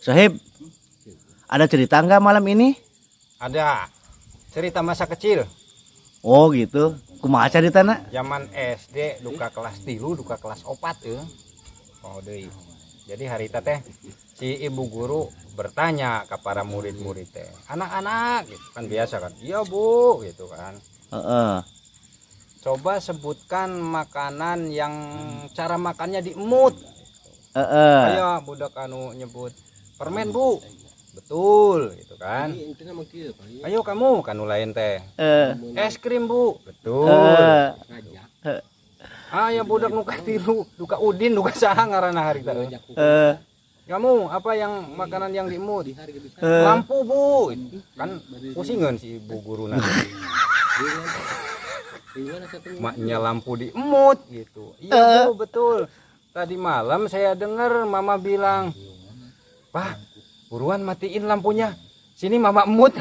Sohib, ada cerita nggak malam ini? Ada cerita masa kecil. Oh gitu. Kumaha ceritana? Zaman SD duka kelas 3, duka kelas 4 ya. Oh deui. Jadi harita teh si ibu guru bertanya ke para murid-murid teh. Anak-anak gitu kan, biasa kan. Iya, Bu, gitu kan. Coba sebutkan makanan yang cara makannya diemut. Aya budak anu nyebut permen, Bu. Betul gitu kan. Ayo kamu ka nu lain teh. Es krim, Bu. Betul. Ah ya, budak nu katilu, duka Udin, duka saha ngaranna harita. Kamu apa yang makanan yang diemut? Lampu, Bu. Kan pusingan si ibu guru nanti. Maknya lampu diemut gitu. Iya, Bu, betul. Tadi malam saya dengar mama bilang, "Pak, buruan matiin lampunya. Sini mama emut."